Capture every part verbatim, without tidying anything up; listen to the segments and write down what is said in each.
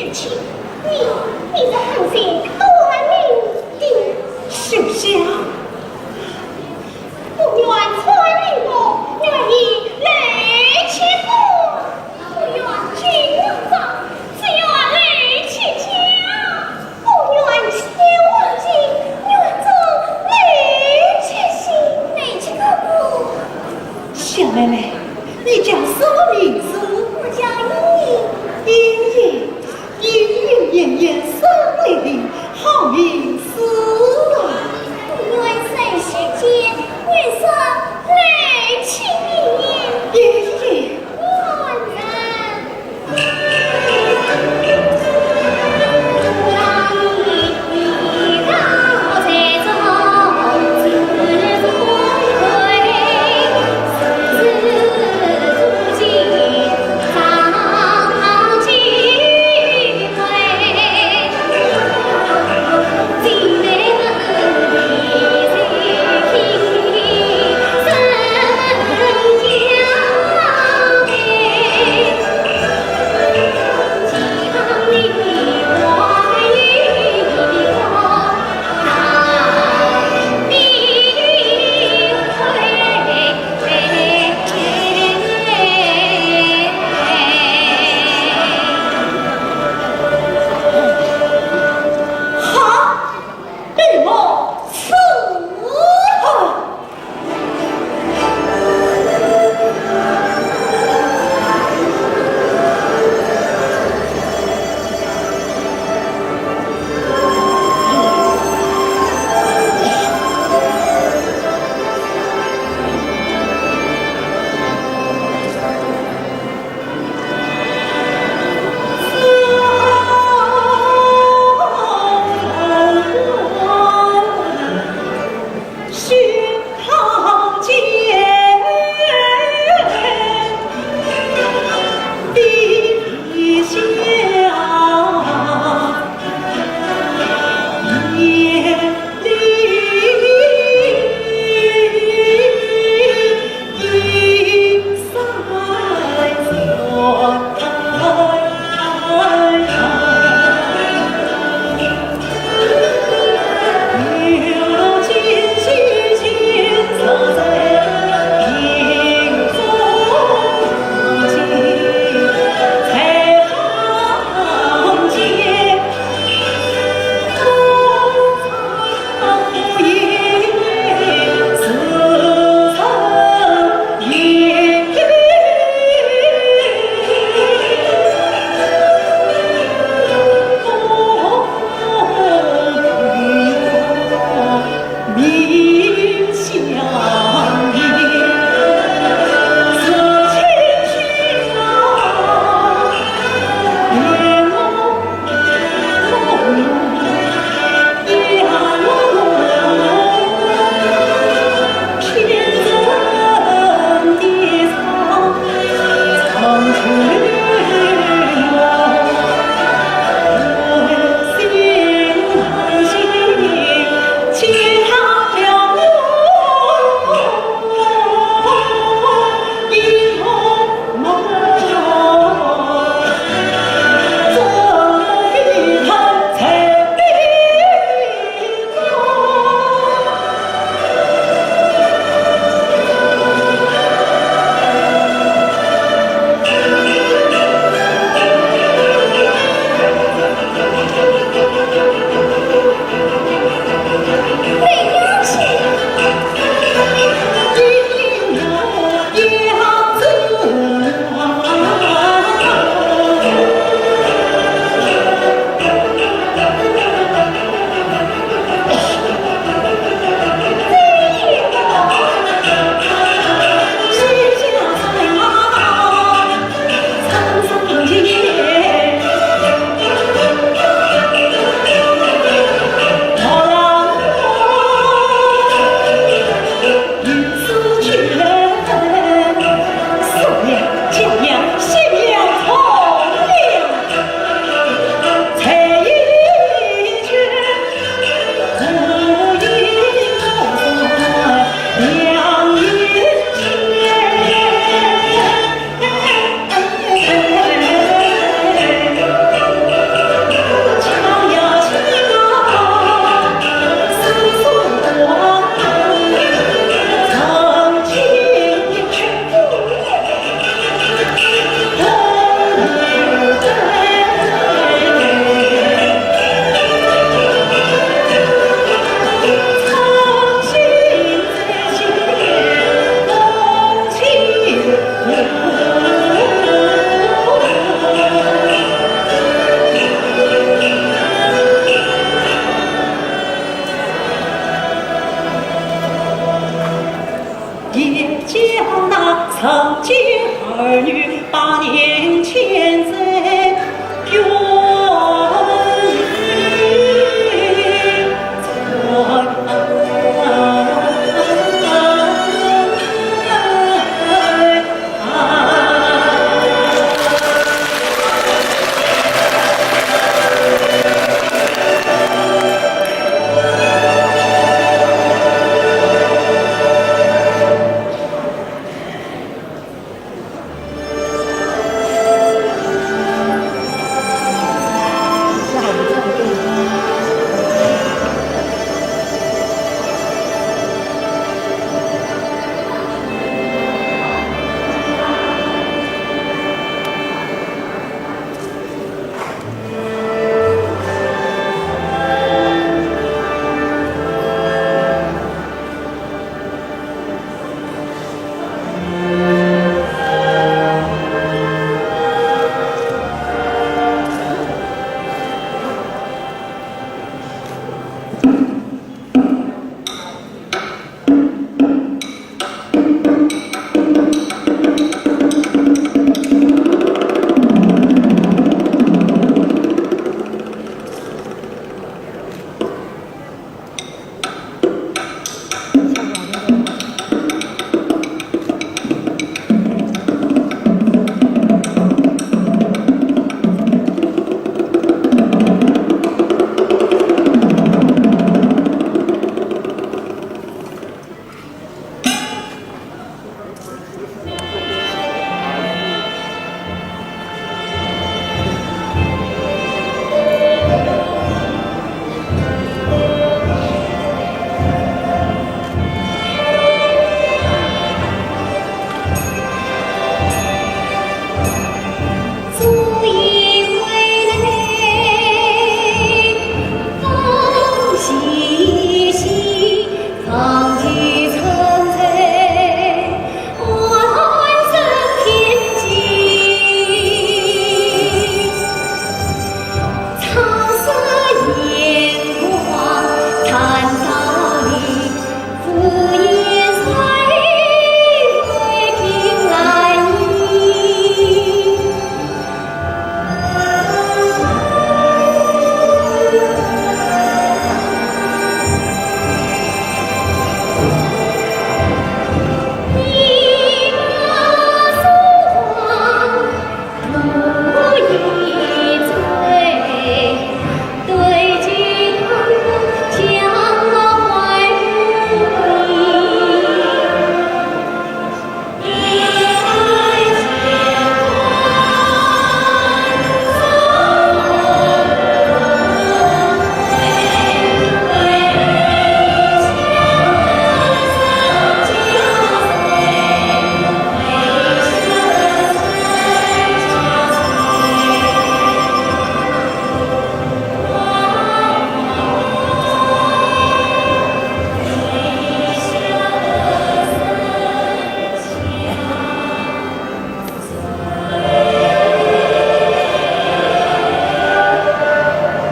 你，你是狠心夺命的。属下。我愿穿林过，愿以泪泣花。我愿进王帐，只愿泪泣家。我愿写黄金，愿做泪泣心。泪泣哥哥。小妹妹，你叫什么名字？我叫莺莺。莺莺。 莺莺燕燕生美丽，好名字啊！我愿神仙间，愿说泪泣莺莺。莺莺。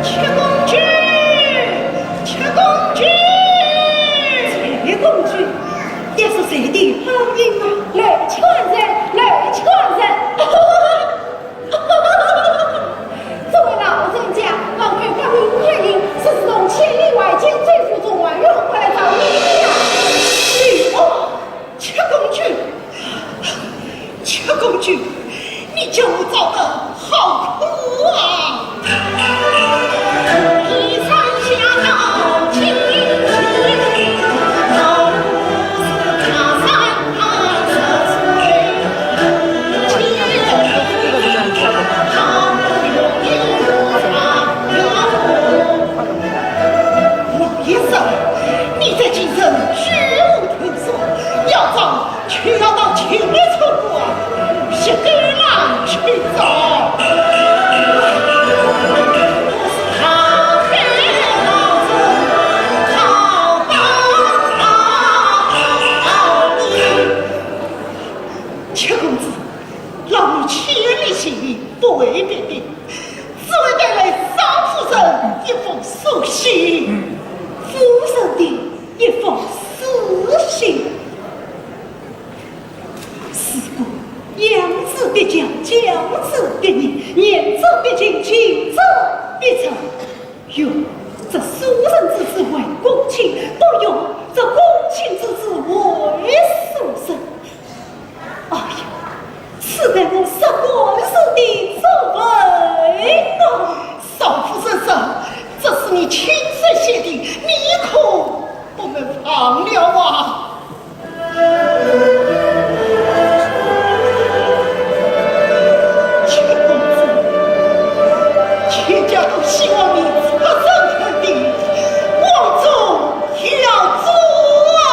七公举，七公举，七公举，这是谁的好音啊？来劝人，来劝人。这位老人家，老太太林月英，是从千里外间追逐中外，又回来找你呀。你哦，七公举， 七公举，你叫我找得好苦啊！老爷说，你在京城居无定所，要找 却要到秦野村啊，去给俺去找。七公子，老奴千里行，不为别的，只为带来少夫人一封书信。夫人的一封书信。 是个养子必教，教子必严，严者必敬，敬者必重。哟，这书生之子为公卿，不用这公卿之子为书生。哎呀，此乃我十万岁的作文啊！少夫人说，这是你亲手写的，你可不能放了啊！ 七公子，全家都希望你出人头地，光宗耀祖啊！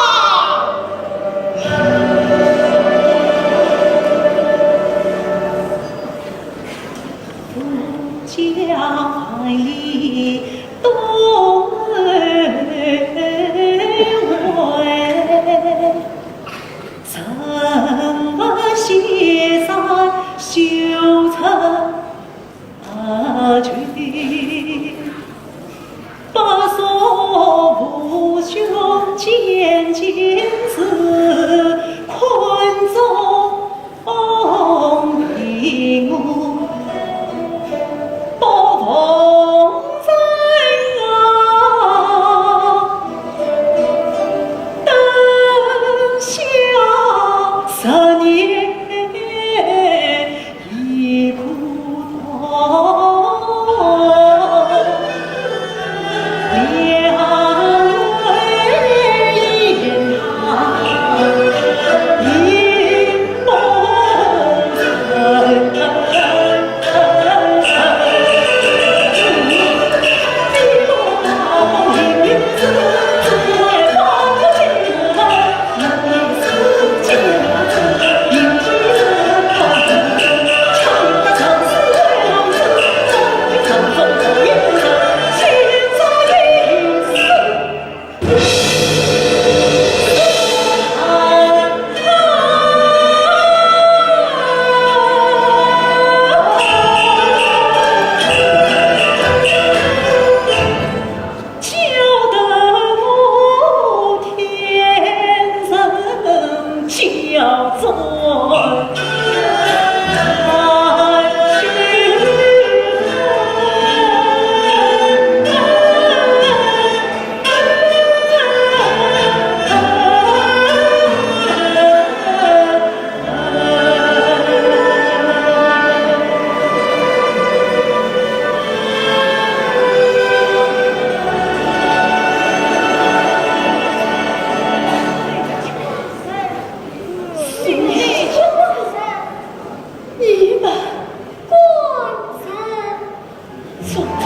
从今，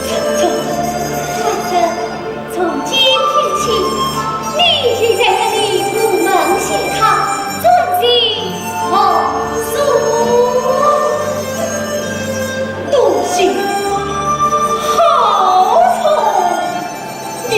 从今，从今，从今天起，你就在这里入门学堂，专心读书。多谢好兄弟。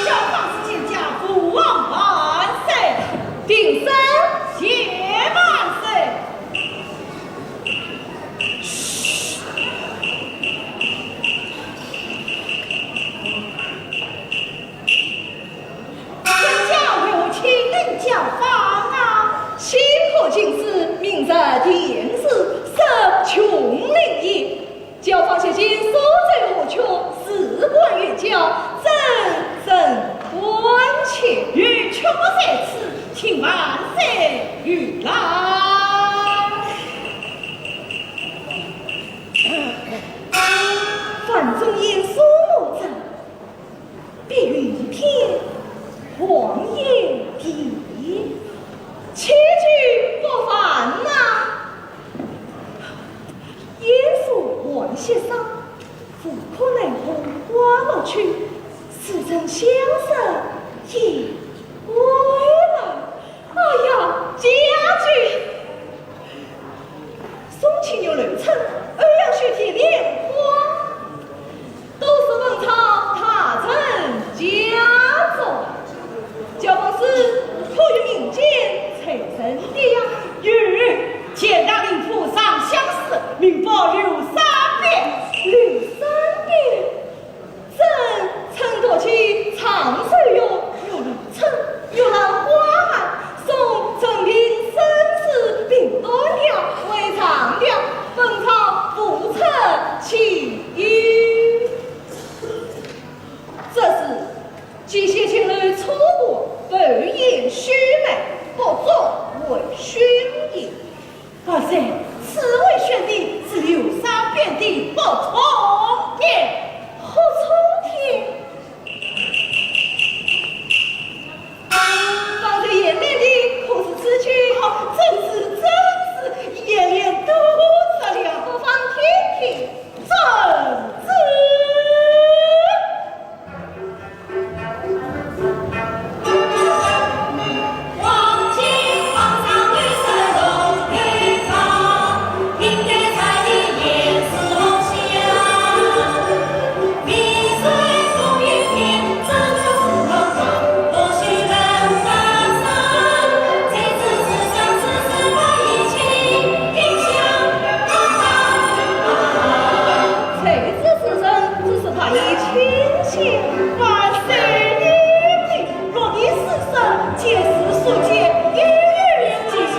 叫方氏见驾，父王万岁！平身谢万岁！嘘！见驾，为何亲临教坊啊？新科进士，明日殿试，是琼林也。 教坊学进，所在何处？事关于教，怎生关切？有缺德在此，请万岁御来。范仲淹苏幕者， 必有一篇黄叶题，岂句不凡呐。雁宿寒溪上，无可奈何花落去，自成萧瑟夜归来。哎呀，佳句！ 送青牛留春，二要须提莲花，都是本朝大臣佳作。教坊试，可有民间才人的呀？有，钱塘林甫上相试，民报刘三变。刘三变？ 朕曾读其《长寿乐》，玉兰春，玉兰花案，宋陈平生死并断调，未尝调，本朝无出其右。这是季羡青楼初过，浮言虚美，不足为训也。 万岁，此为宣帝，是刘三变的不从天。不从天？见字所见，一语成谲。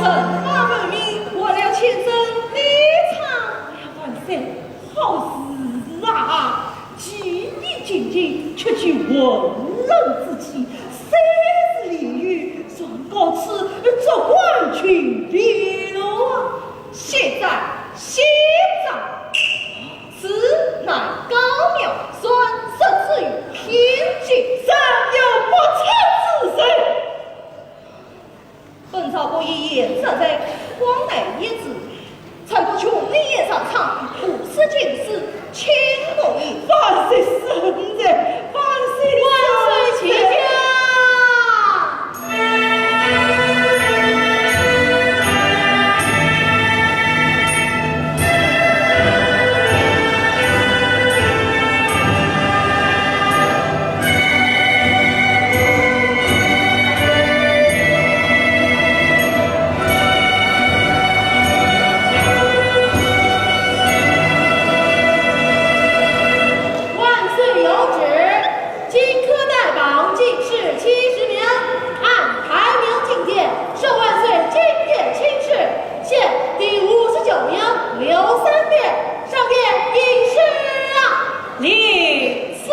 人把文明，还了虔诚，你唱。万岁，好事啊！既已进京，却具文人之气，虽是俚语，状告此，做官去了啊！现在，现在。 此乃高庙，传说之于天际，怎有不测之人？本朝不以言杀人，枉来言之。臣不穷理言上苍，不思进士，卿不疑。万岁圣人，万岁圣人。万岁起驾！ 万岁有旨，今科带榜进士七十名，按排名进殿，受万岁金殿亲赐，现第五十九名刘三变上殿应试啊！领旨。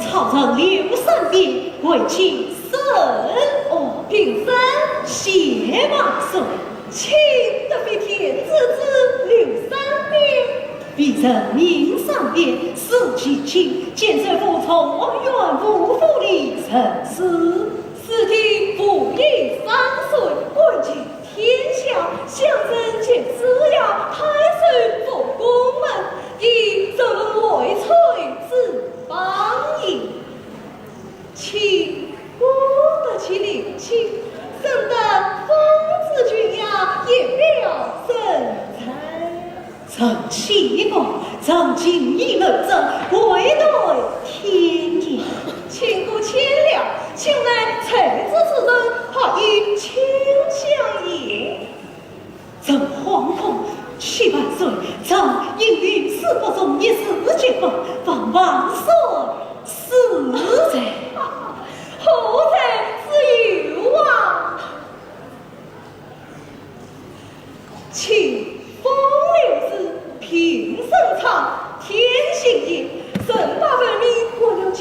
曹操刘三变，贵姓甚？哦，平生谢万岁。卿得非天子之刘三变？ 非人名三变，字季卿，建州府状元五府的人士。自今武艺三岁，冠绝天下，乡人皆知呀，太守复宫门，以周文为才之榜也。 卿果得其刘卿，深得封子君呀，一表人才。臣岂敢，臣今已能者，贵待天也。卿过谦了，卿乃才子之人，何以卿相也？ 朕惶恐，启万岁，朕因御史国中一事结婚，望万岁恕罪。何罪之有啊？卿风流事，平生唱，天性也。人把文明，还了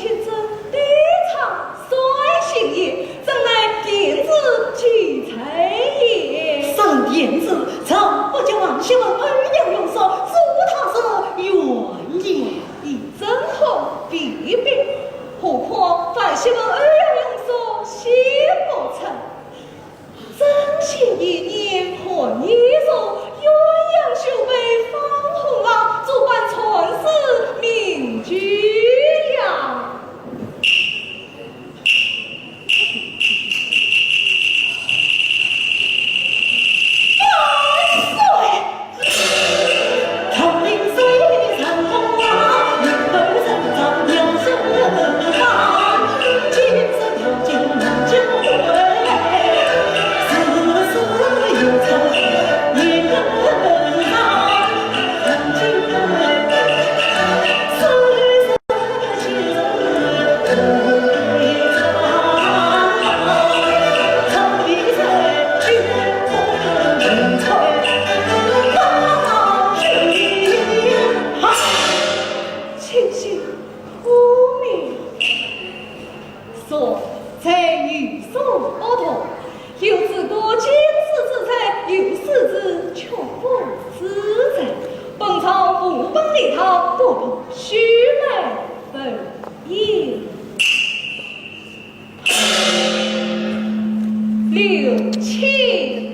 说，才有所不同，有此过经世之才，有世之却不自在。本朝无本立道，不许卖本也。刘卿。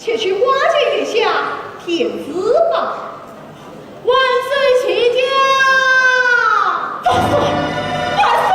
且去花前月下天子吧。万岁起驾！万岁！万岁！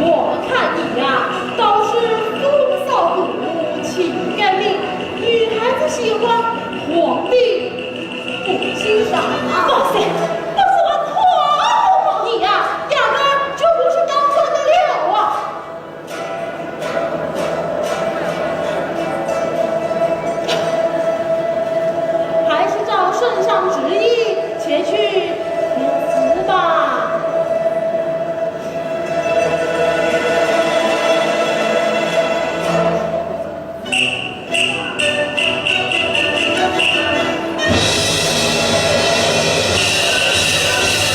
我看你呀，倒是风骚骨，气概命，女孩子喜欢，皇帝不欣赏啊。放肆，不是我夸我吗？你呀，压根儿就不是当官的料啊！ 还是照圣上旨意前去请辞吧。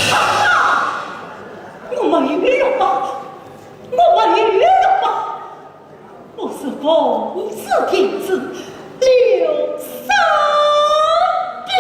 哈哈，我们有了吧，我们有了吧。 我是奉旨天子刘三爹。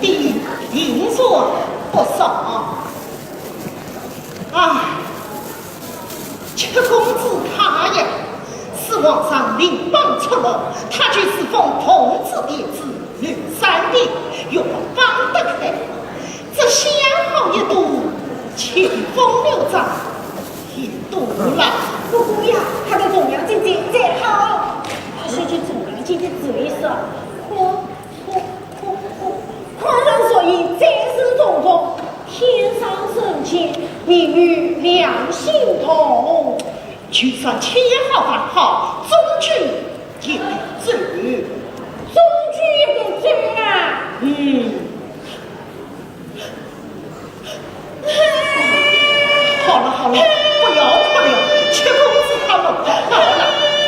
的银算不少。啊，七公子他呀，是皇上另帮出路，他就是奉同治天子刘三弟，又不放得开。这相好一度，清风流账也多了。不过呀，他的重阳姐姐再好，他是去重阳姐姐嘴上，我 看人所言，才是种种，天生神仙，便与良心同。就算千好万好，终究一个字。终究一个字啊！嗯。好了好了，不要哭了，七公子他们。好了，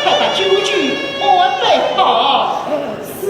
快把酒酒安排好。是。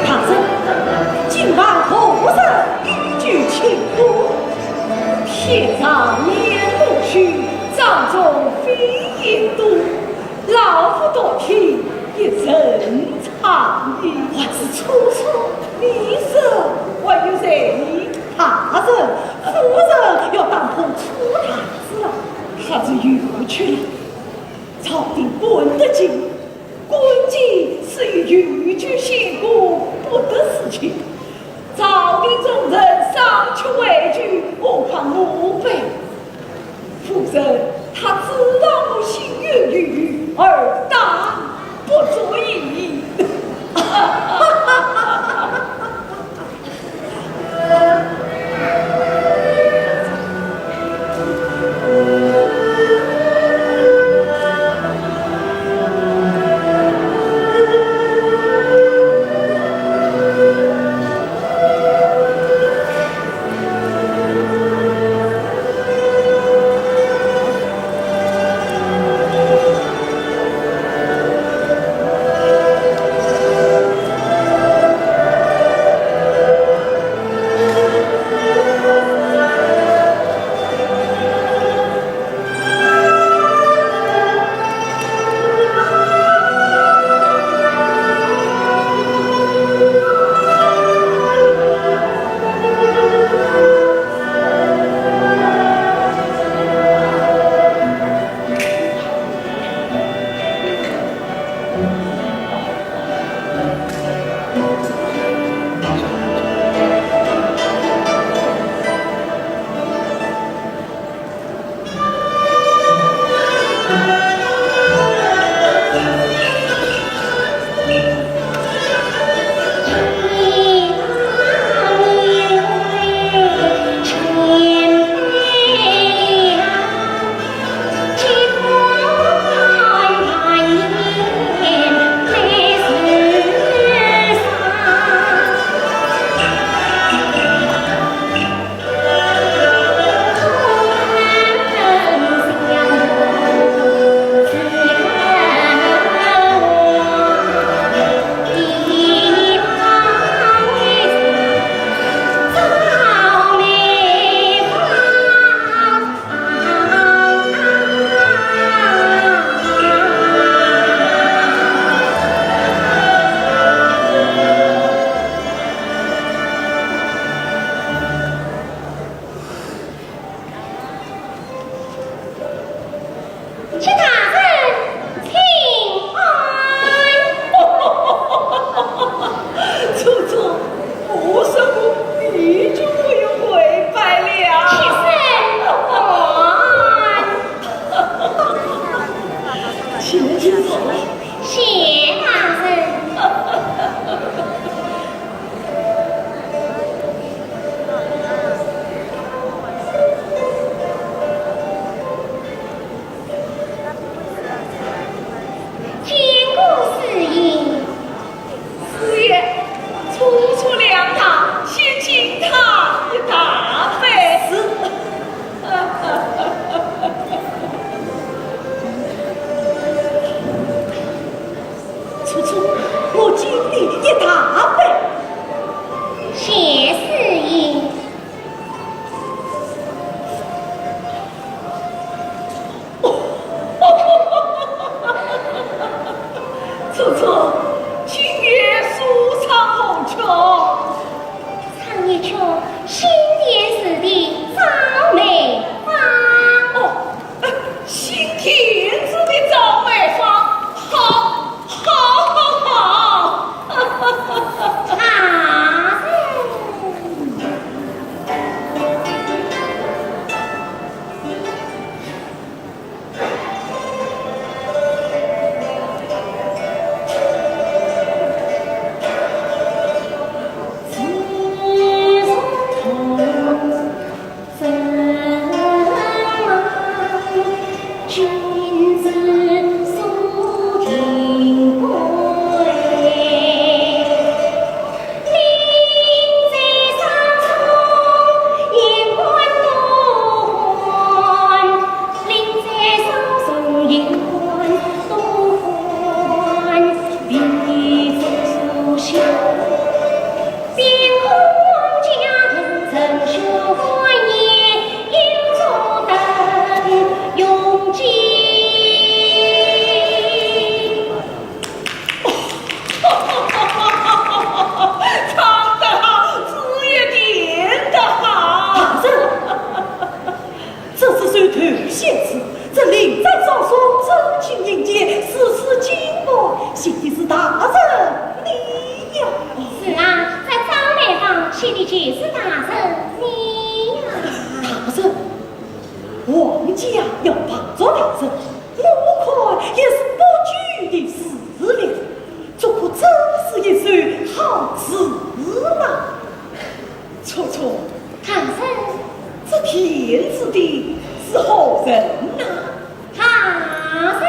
大人，今晚何人御酒庆贺？天上面落雪，帐中飞燕多，老夫独听一人唱矣。还是初初，你说还有罪呢？大人，夫人要打破初台子了。她是又去了。朝廷管得紧， 管制是与御酒献歌不得私情。朝廷重臣赏赐回酒，何况我辈？夫人，她知道我心有余而打不着矣。谢大人请安。楚楚，不说我，你就不用跪拜了。起身安。请，请坐。谢大人。见过师爷。师爷，楚楚两大，先敬他一大杯。是。楚楚，我敬你一大杯。谢师爷。 楚楚，今夜书唱何曲？唱一曲新填词的《照梅芳》。哦，新填词的《照梅芳》，好，好，好，好。大人。唱得好，子也填得好。大人，这是首头谢词，这临展招送，真情应节，字字精妙，写的是大人你呀。是啊，这《照梅芳》写的就是大人你呀。大人，皇家要碰着大人，我看也是不久的事了。 这可真是一首好词嘛。楚楚，大人，这填词的是何人呐？大人。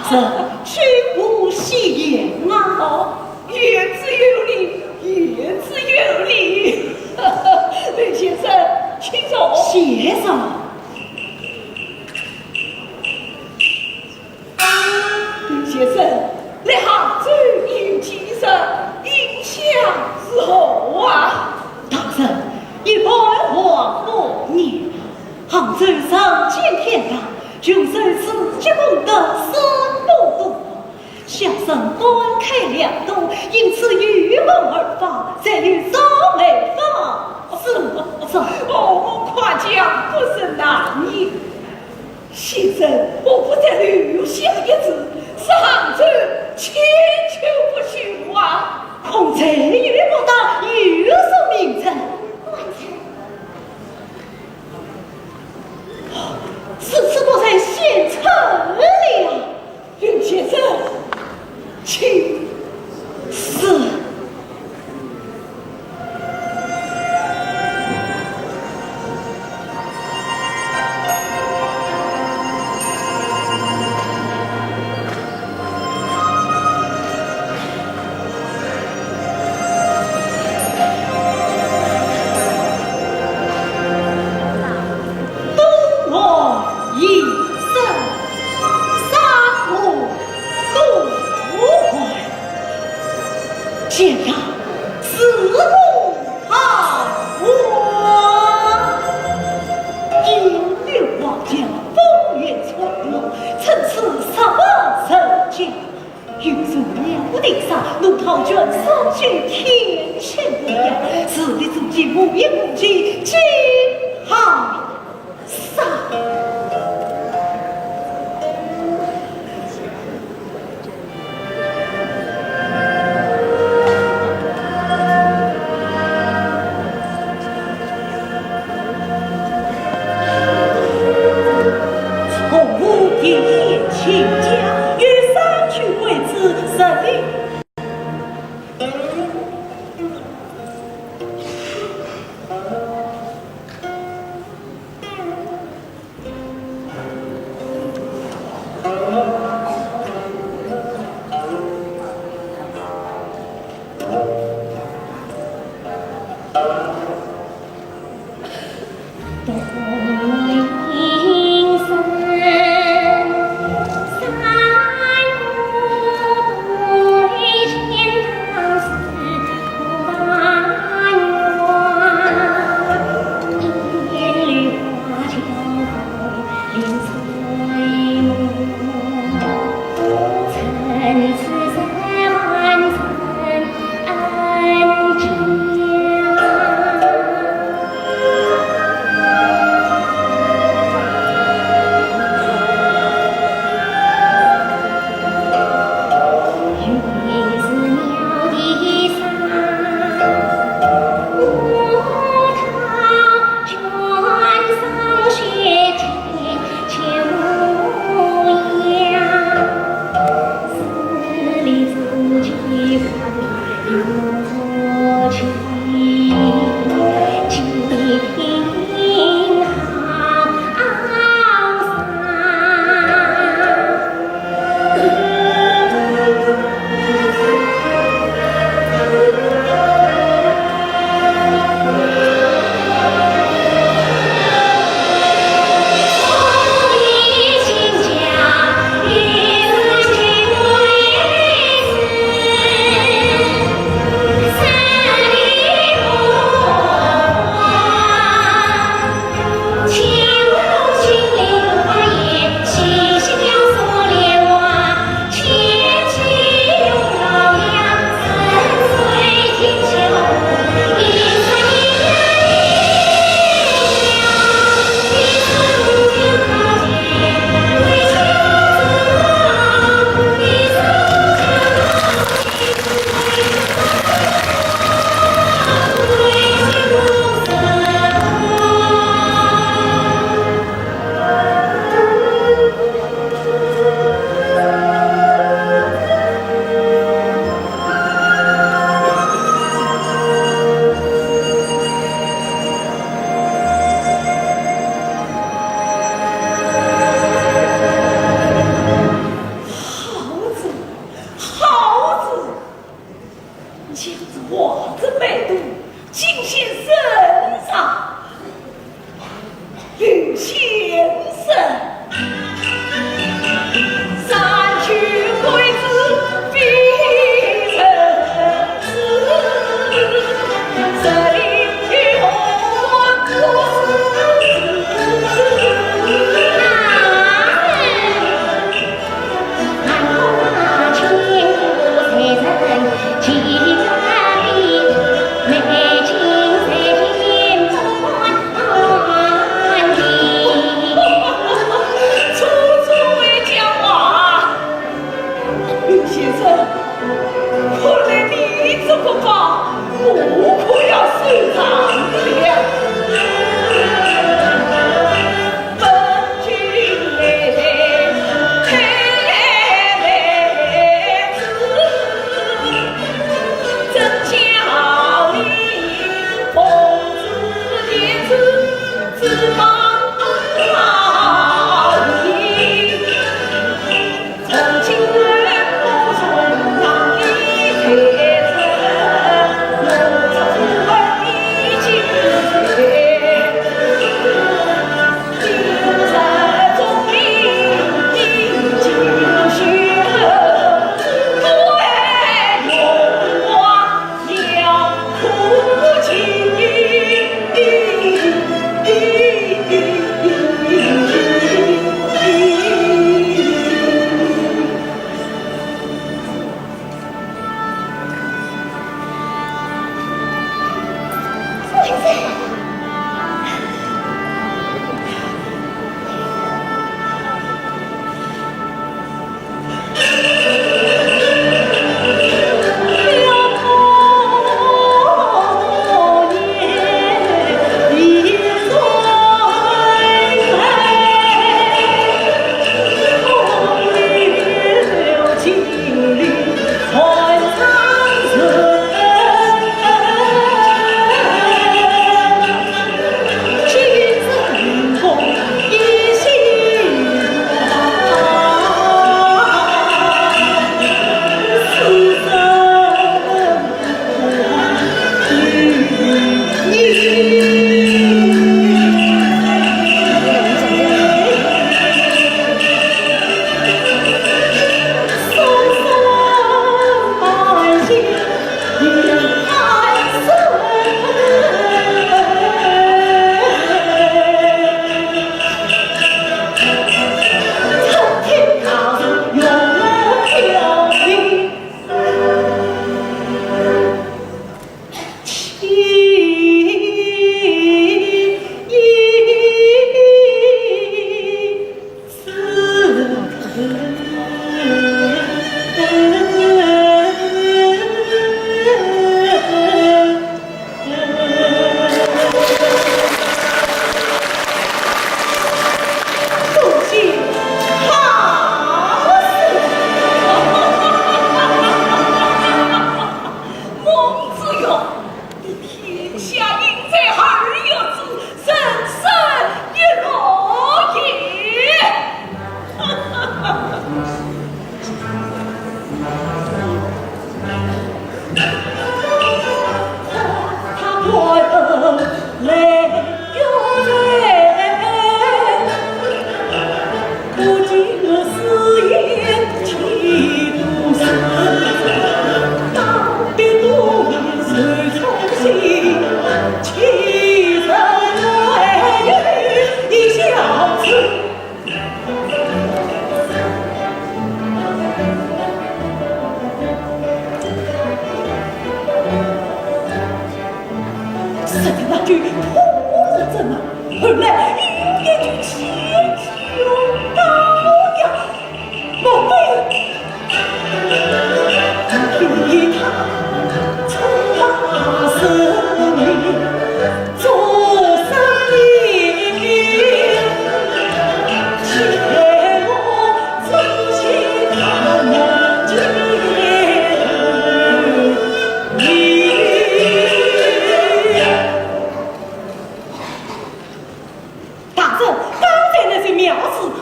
这，请勿戏言啊。哦，言之有理，言之有理。林先生，请坐。谢上。林先生，来杭州有几日，印象如何啊？大人，一般还不念。杭州人间天堂，穷人自己懂得三不懂。 小生官开粮多，因此有功而发，才有造煤发之兆。哦，我夸奖不是难言。先生何不再留下一字，使杭州千秋不朽啊？孔雀与牡丹，有何名哉？官人，此事果然现成了。 林先生，请。是。东吴一生，三顾东吴，建了四顾茅屋。因为皇家风月错落，趁此十万人家。 欲如鸟兽散，弄陶圈，烧尽天堑无涯，是你祖宗无义无情，竟害杀。洪武帝请假，与三军会之，这里。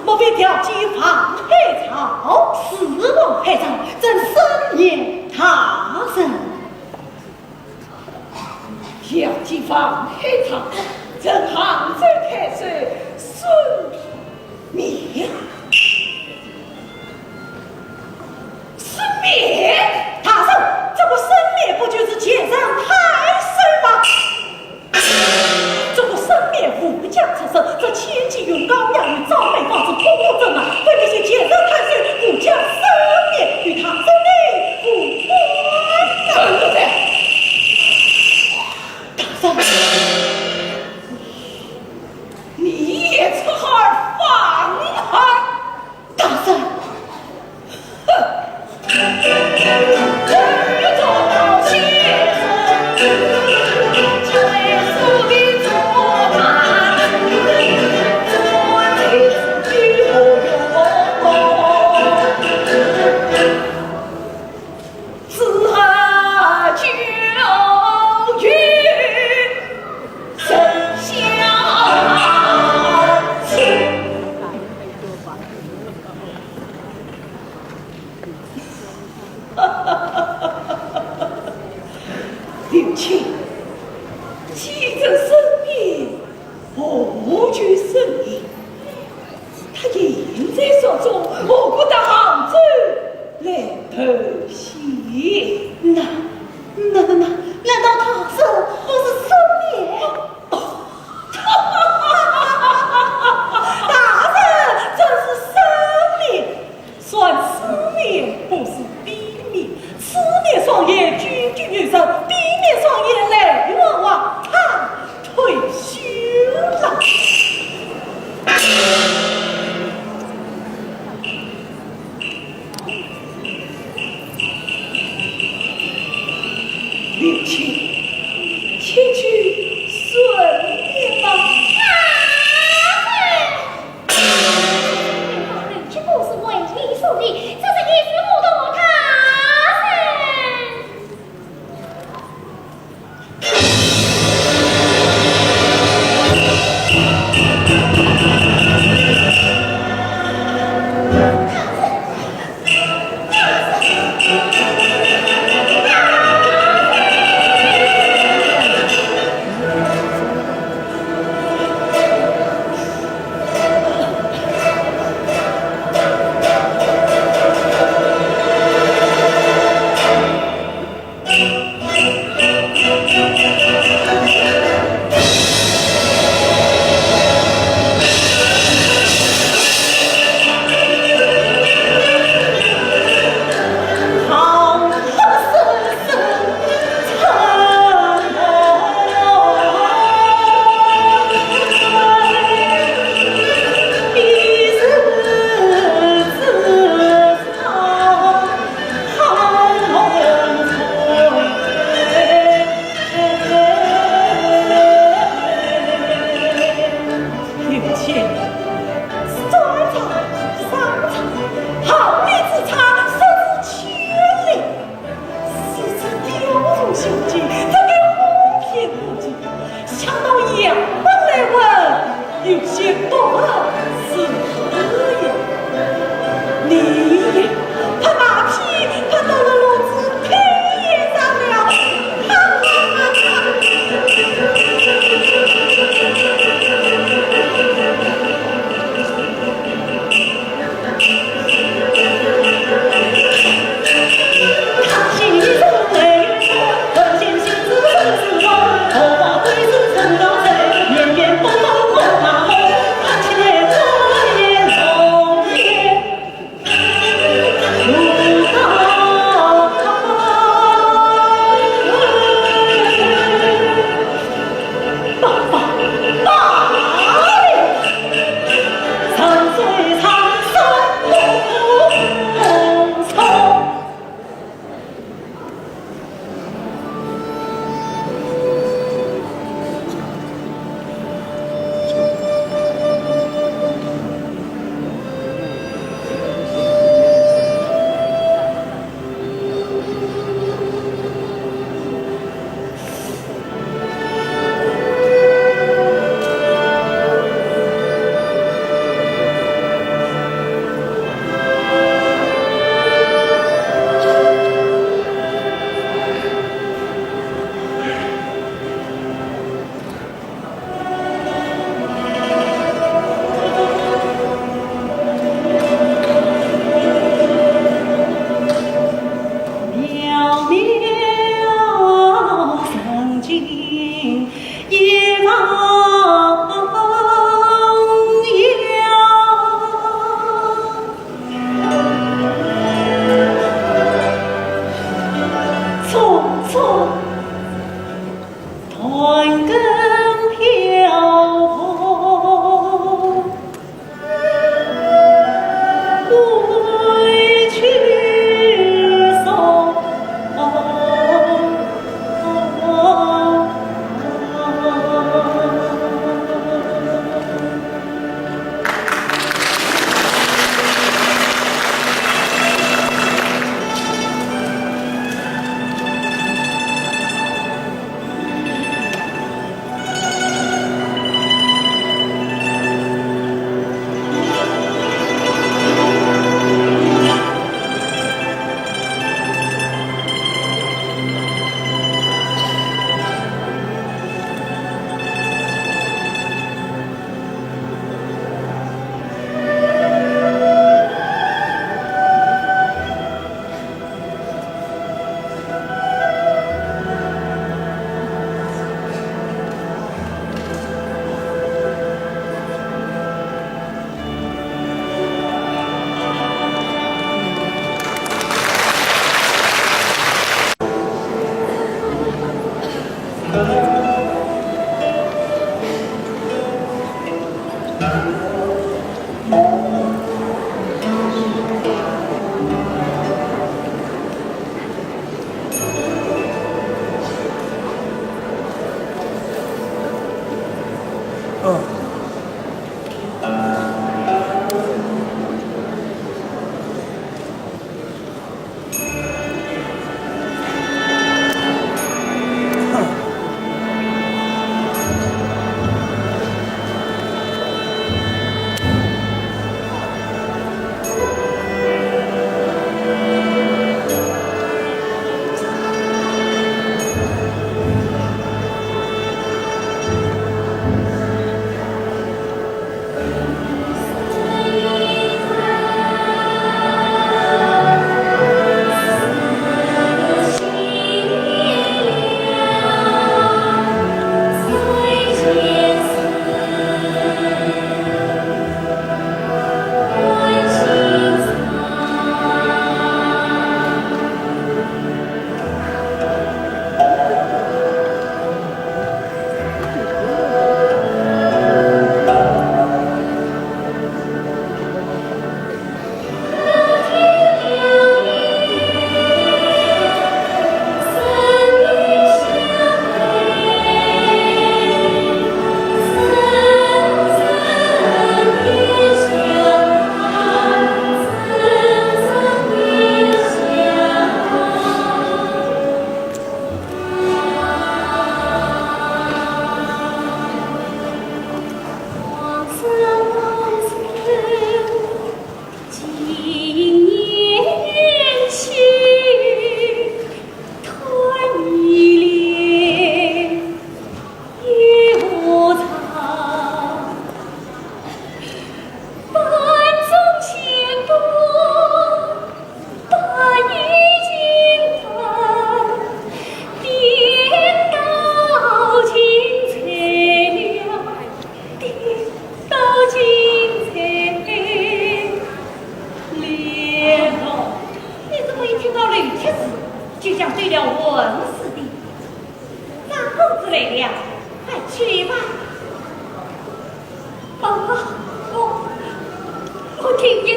莫非调戏王海潮？是王海潮，朕申言大人。调戏王海潮，朕杭州太守孙勉。孙勉？大人，这个孙勉不就是前任太守吗？ 这个孙勉护驾出身，这千金与高衙役，早被放出通通走马，被那些奸臣太守护驾孙勉与他争的无关呐。大人，你也出尔反尔！ 大人。刘卿，既然孙勉，何惧孙勉？他现在所中，何故到杭州来投降？那，那，那，难道他是，不是孙勉？ 大人，真是孙勉，算孙勉不是比勉，此勉双眼炯炯有神，比勉双眼泪汪汪，他退休了。 刘卿，且去顺便吧。大人，这不是为你所立，这是一时糊涂，大人。 刘卿，是断肠，是伤肠，毫厘之差，失之千里。 如此雕虫小技，怎敢荒篇无稽？想到杨门来问，有些不合时宜。你呀，拍马屁拍到了老子皮也炸了。哈哈哈哈！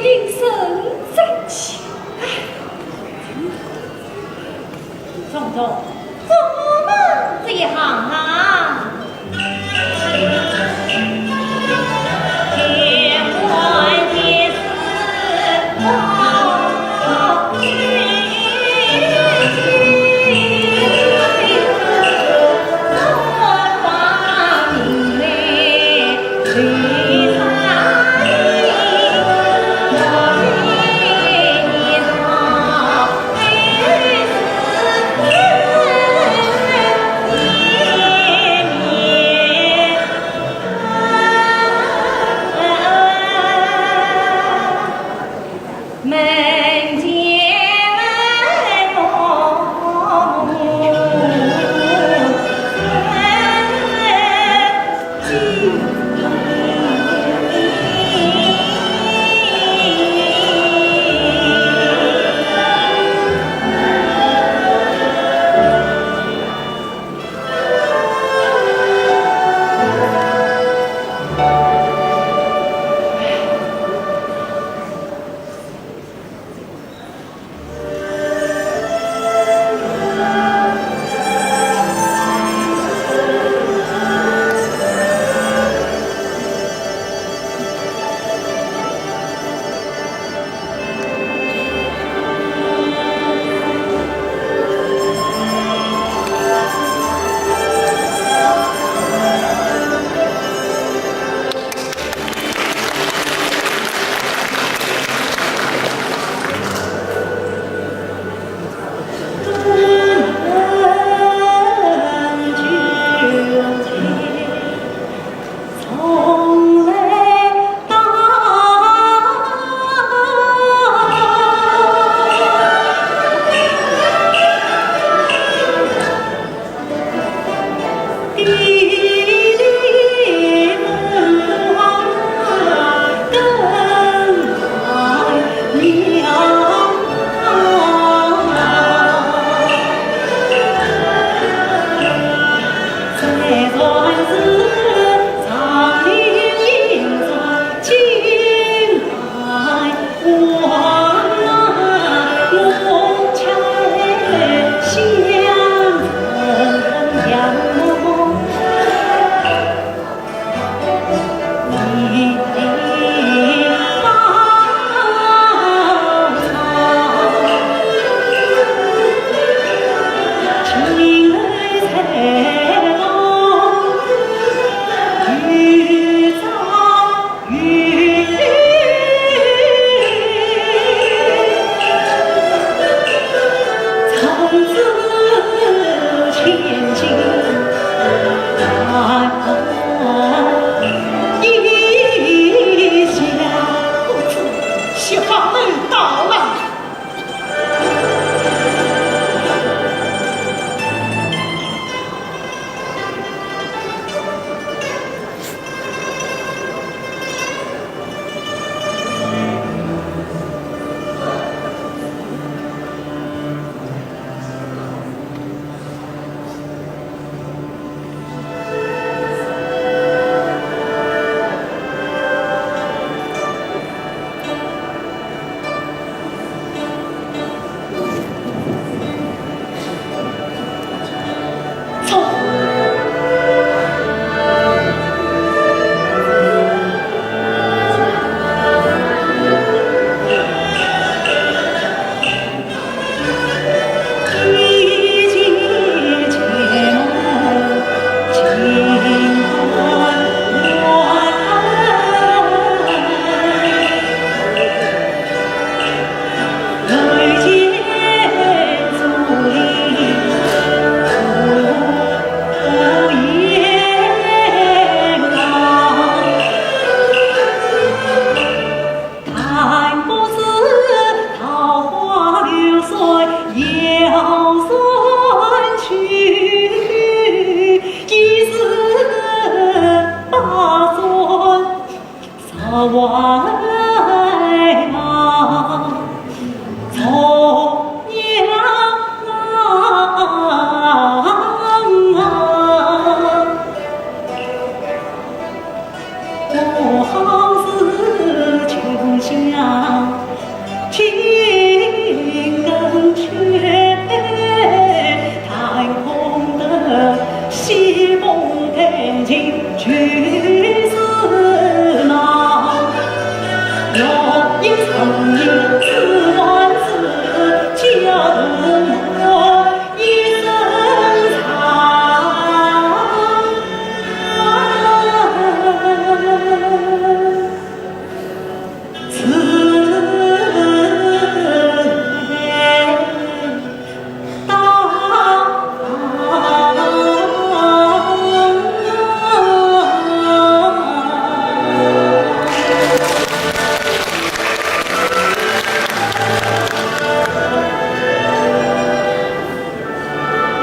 定生生气。哎，总总，怎么这样啊？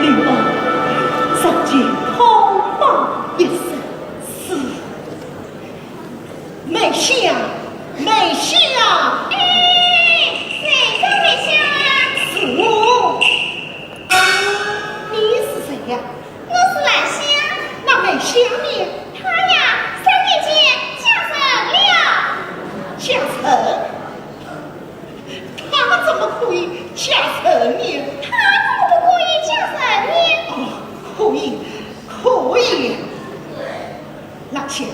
刘邦上前痛骂一声：“是。”“梅香，梅香！”“哎，谁家梅香啊？”“是我。”“你是谁呀？”“我是兰香。”“那梅香呢？”“她呀，三年前嫁人了。”“嫁人？她怎么可以嫁人呢？”“她怎么不可以嫁人呢？”“哦，可以，可以。”兰香，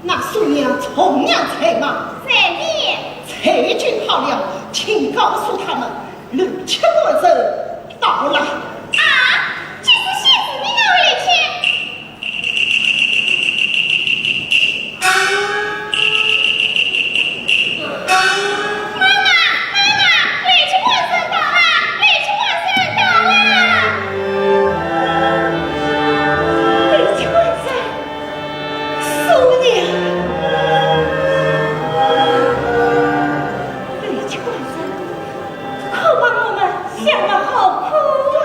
那苏娘从娘在吗？“在呢。”“在就好了，请告诉他们，刘七官人到了。”“啊，这是现在的那位刘七。”“妈妈，妈妈，刘七官人到了，刘七官人到了。”“刘七官人？苏娘？刘七官人，可把我们吓了好苦啊！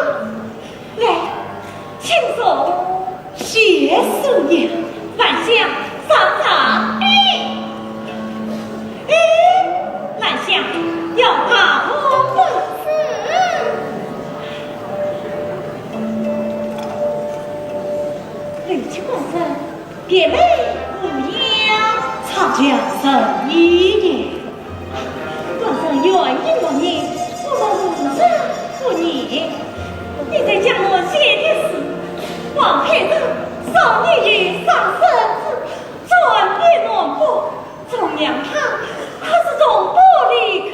来，请坐。”“谢苏娘。”“兰香，上茶。”“哎，哎，兰香，要茶喝吗？”“是。”“刘七官人，别来无恙？”“差强人意也。”“官人愿意不愿意，我们无人不愿。你在江南写的诗，王佩人少年有三生子，转变南北，从娘她可是从不离开。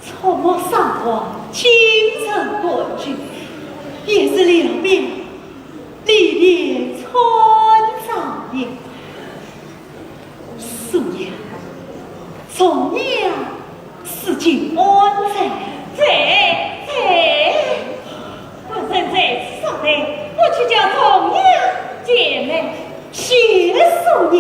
触目伤亡，精神断绝，也是两边离别春长夜。”“苏娘，从娘 是请安在。”“在，在。”官人在此稍待，我去叫从娘前来。“谢苏娘。”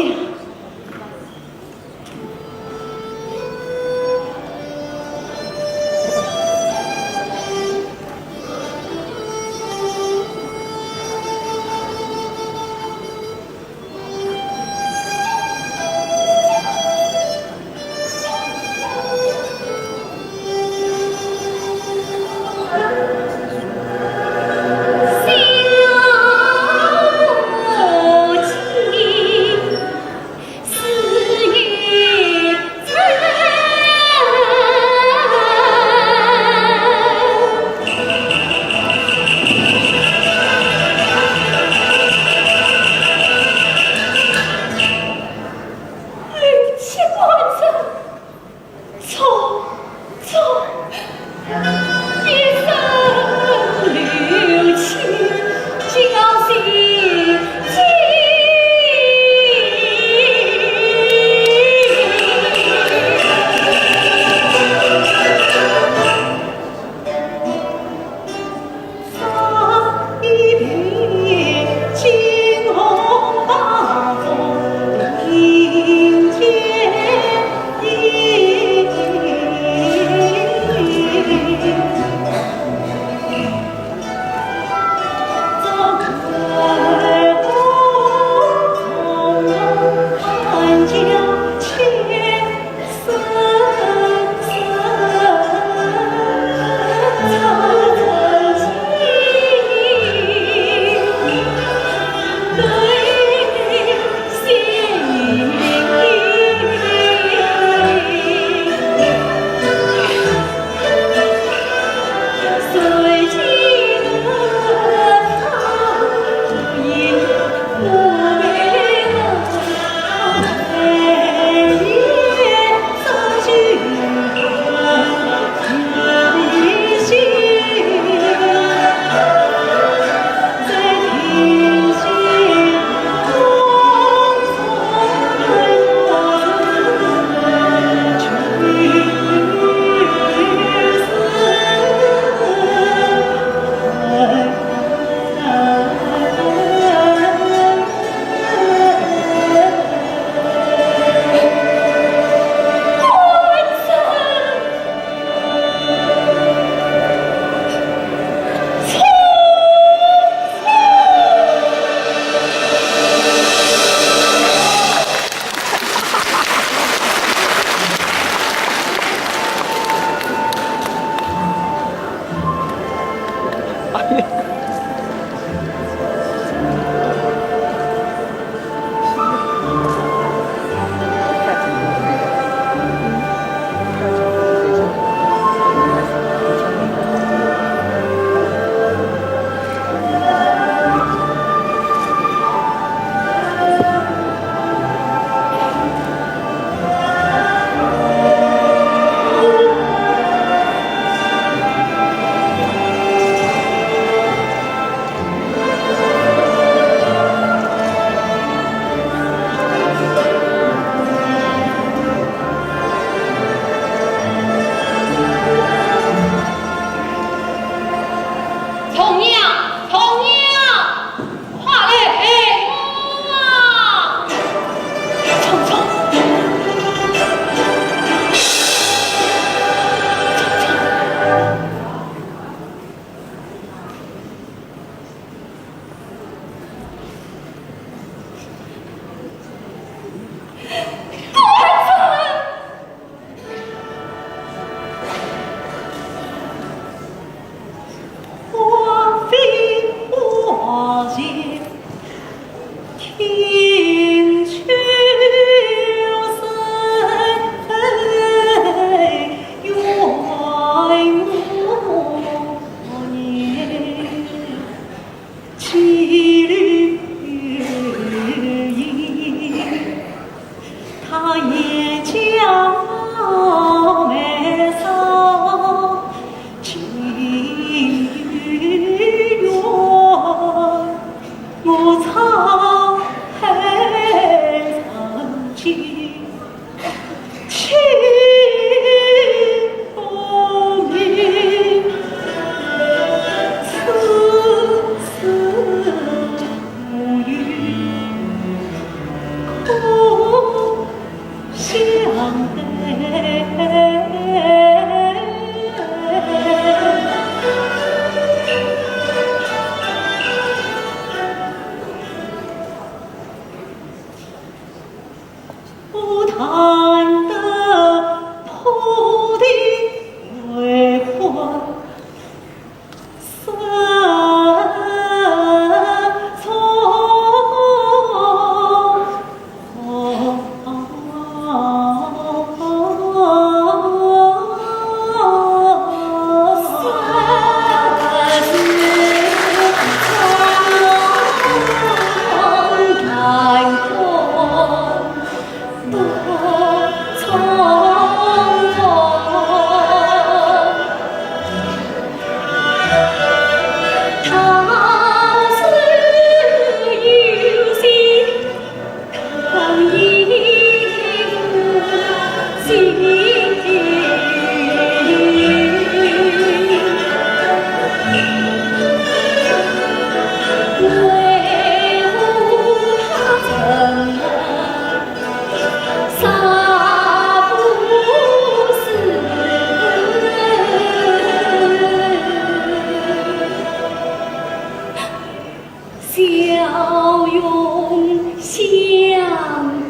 笑容相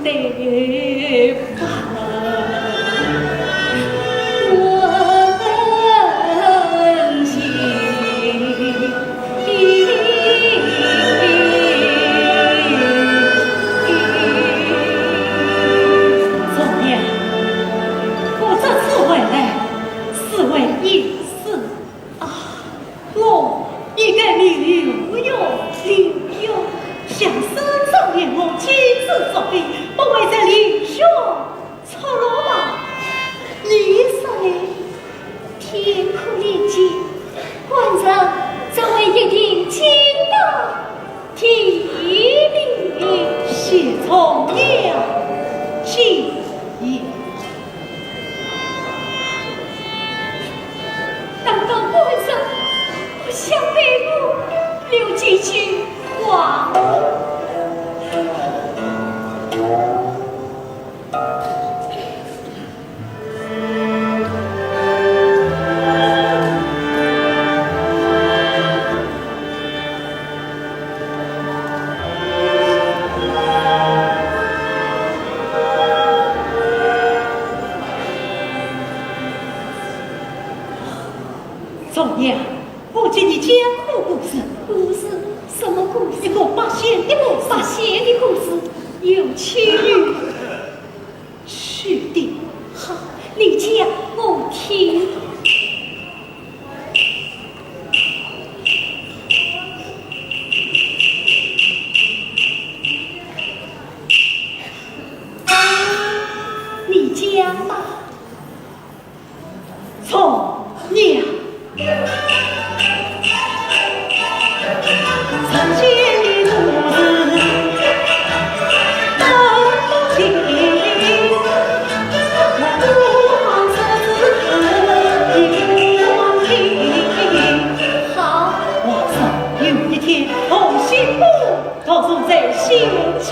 对。 啊，我一个刘墉，刘墉，想生生年我亲自作比，不为这刘兄出落吗？你说呢？天可怜见，官人怎会一定听到地里？谢从娘进言。 难道官人不想对我留几句话？ 从娘，我给你讲个故事。故事？什么故事？一个八仙的故事。八仙的故事，有趣。 是的。好，你讲我听。你讲吧。 从娘。好。话说有一天，同心姑 独坐在席间。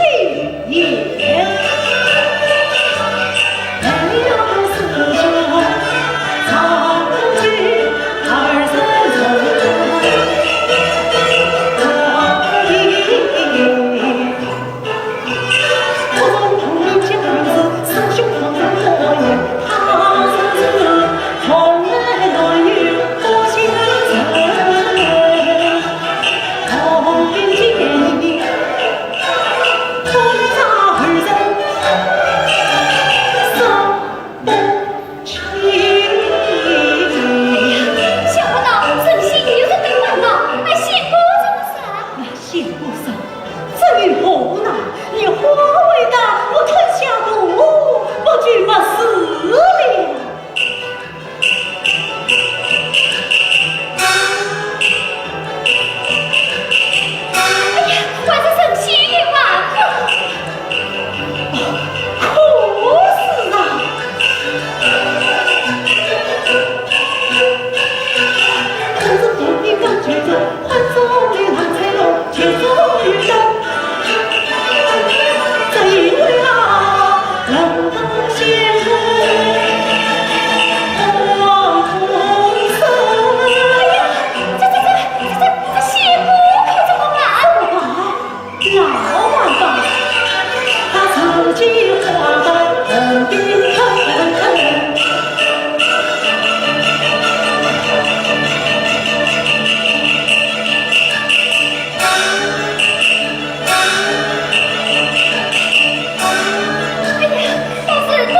哎呀，这这这这这这这，仙姑可怎么办？怎么办？老王八，他自己花白很平衡。哎呀，但是都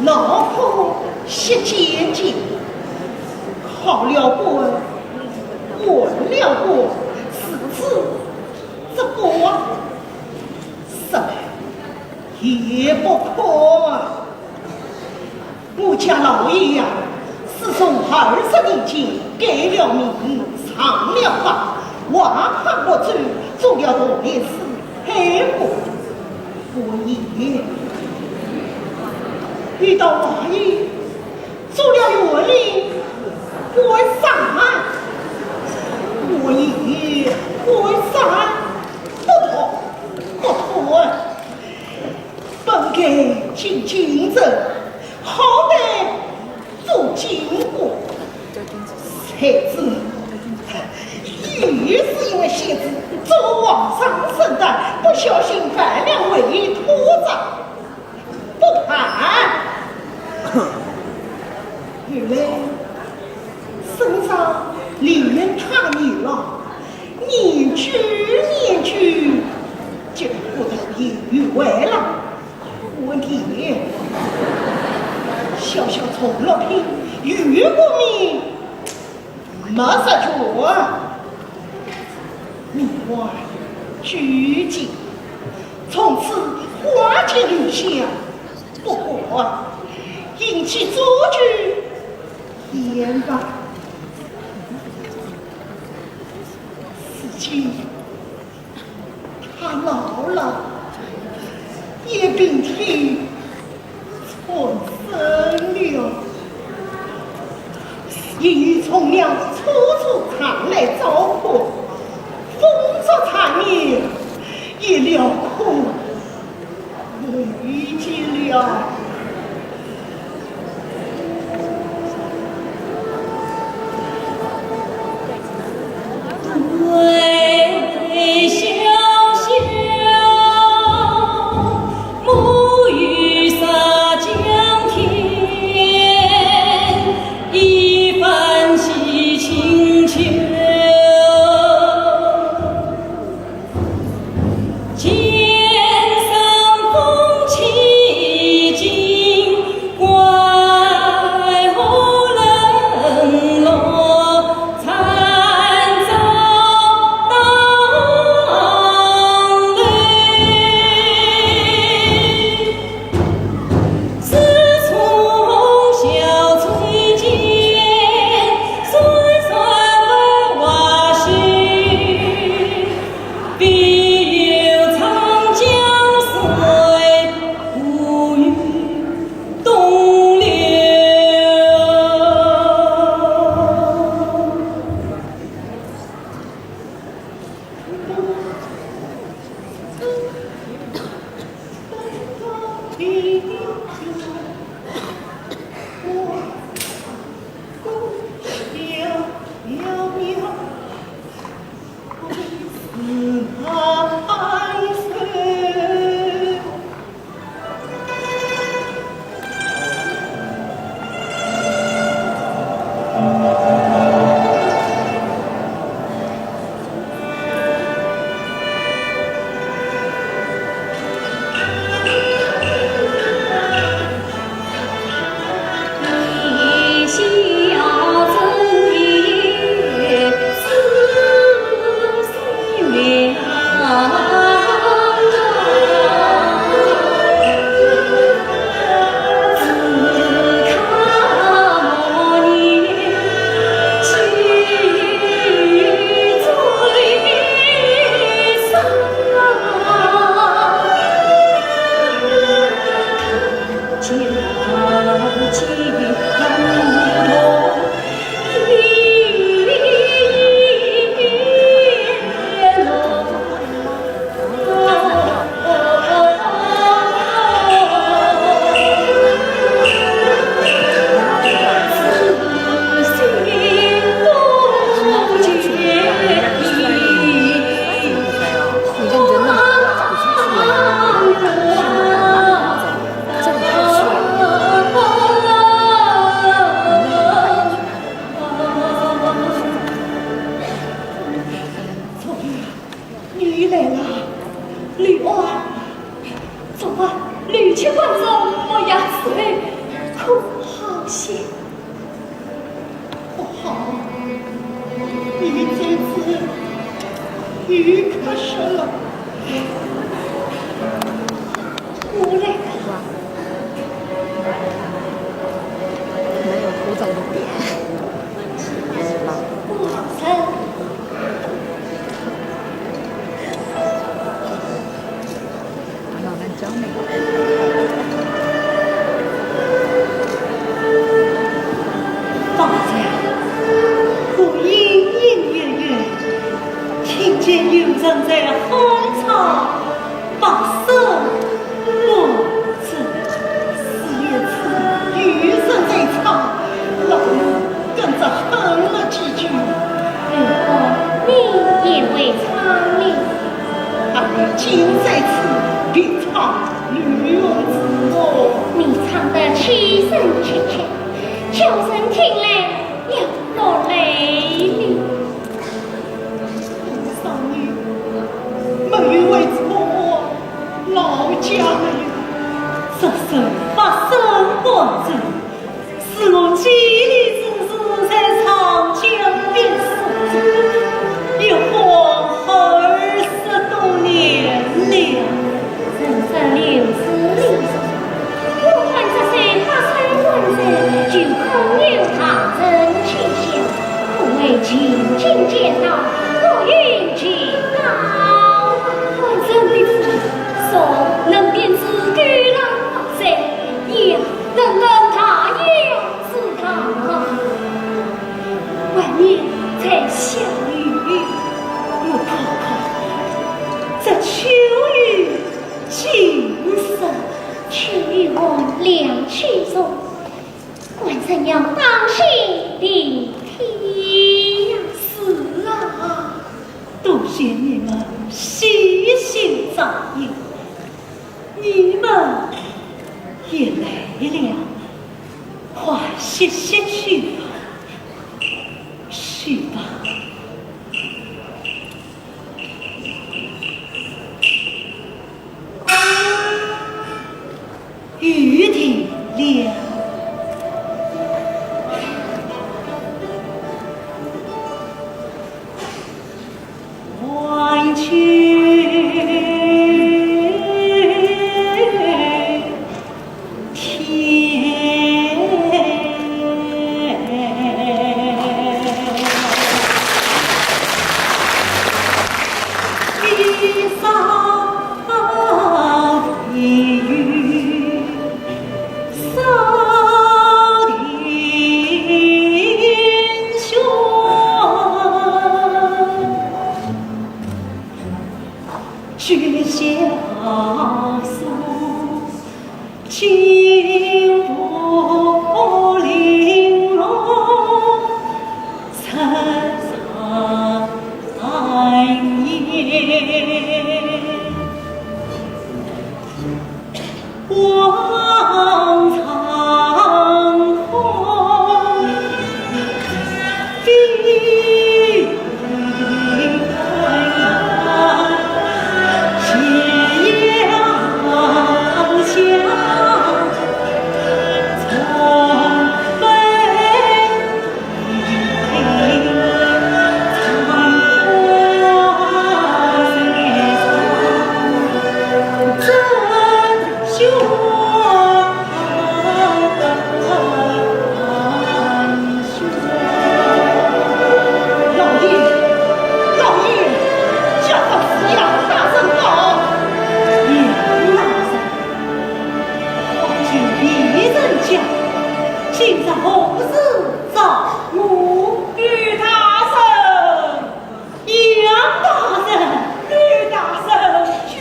劳苦息肩颈，考了官，完了官，是不是这官啊，什么也不可啊。我家老爷呀，自从二十年前改了名，上了法，外判我州，做了大理寺，还不 官也。遇到王爷，做了县令，官啥？官也，官啥？不错，不错。本该进京城，好歹 做京官，才子，也是因为小子做皇上身段，不小心犯了违脱章，不判。原来圣上怜他年老，年久年久，就不得意于外了。 问题，小小从六品，有功名，没实权。命官拘禁，从此花前月下，不过引起左右言吧。如今 他老了，也病体缠身了。因为从娘初初常来照顾，风烛残年，也了苦累尽了。方才我隐隐约约听见有人在哼唱《八声官阵》，似也似，有人在唱，老奴跟着哼了几句。 如何你也会唱呢？啊，今在此别唱女儿之歌。你唱得轻声切切，叫人听来要落泪哩。少女，没有为错，老家没有。这是八声官阵， 是我记得之时在长江边所作，一晃二十多年了。人生六十里路，我看这首八声官阵，就空有唐人气象，可谓情境简单，各有其高。官阵的词，说能编出九郎八声，也能论大雅 之道。外面在下雨，我看看，这秋雨静深，秋雨寒凉气重，官人要当心地听呀。是啊，多谢你们细心照应。 你们也累了，快歇歇去吧，去吧。雨停了。 老爷，老爷，家法是杨大人到。杨大人，花间一人家，今日何事召我？吕大人。 杨大人，吕大人，久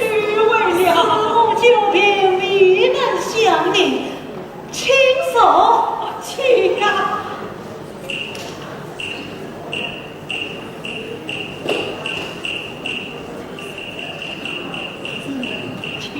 违了。我久病未能相见，请坐。请啊。请。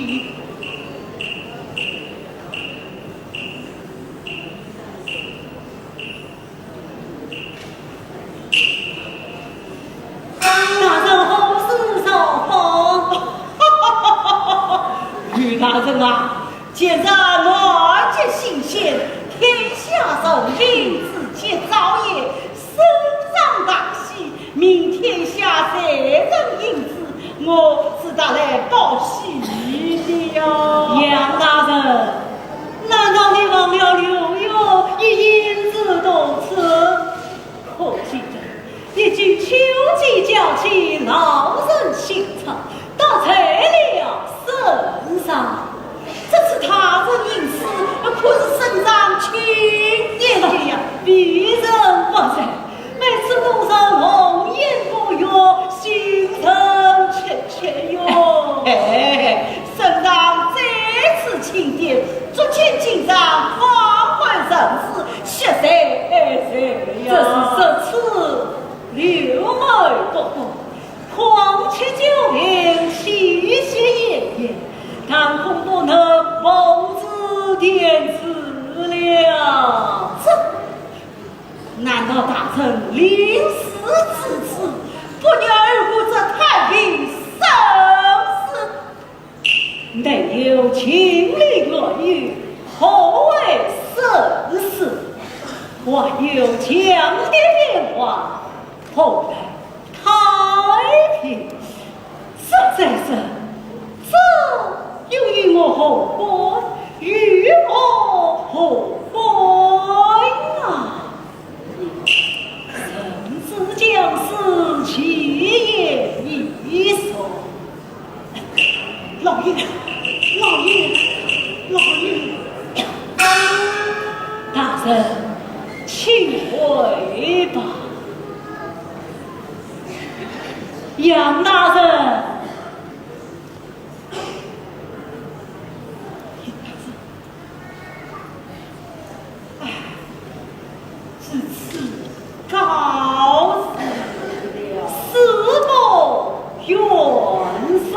大人临死之际，不念后果，这太平盛世。内有秦律原由，何为盛世？外有强敌边患，何来太平？实在是，这又与我何关？与我何关啊？ 人之将死，其言易俗。老爷，老爷，老爷。大人，请回吧。杨大人。 唉，至此告辞了，死不远送。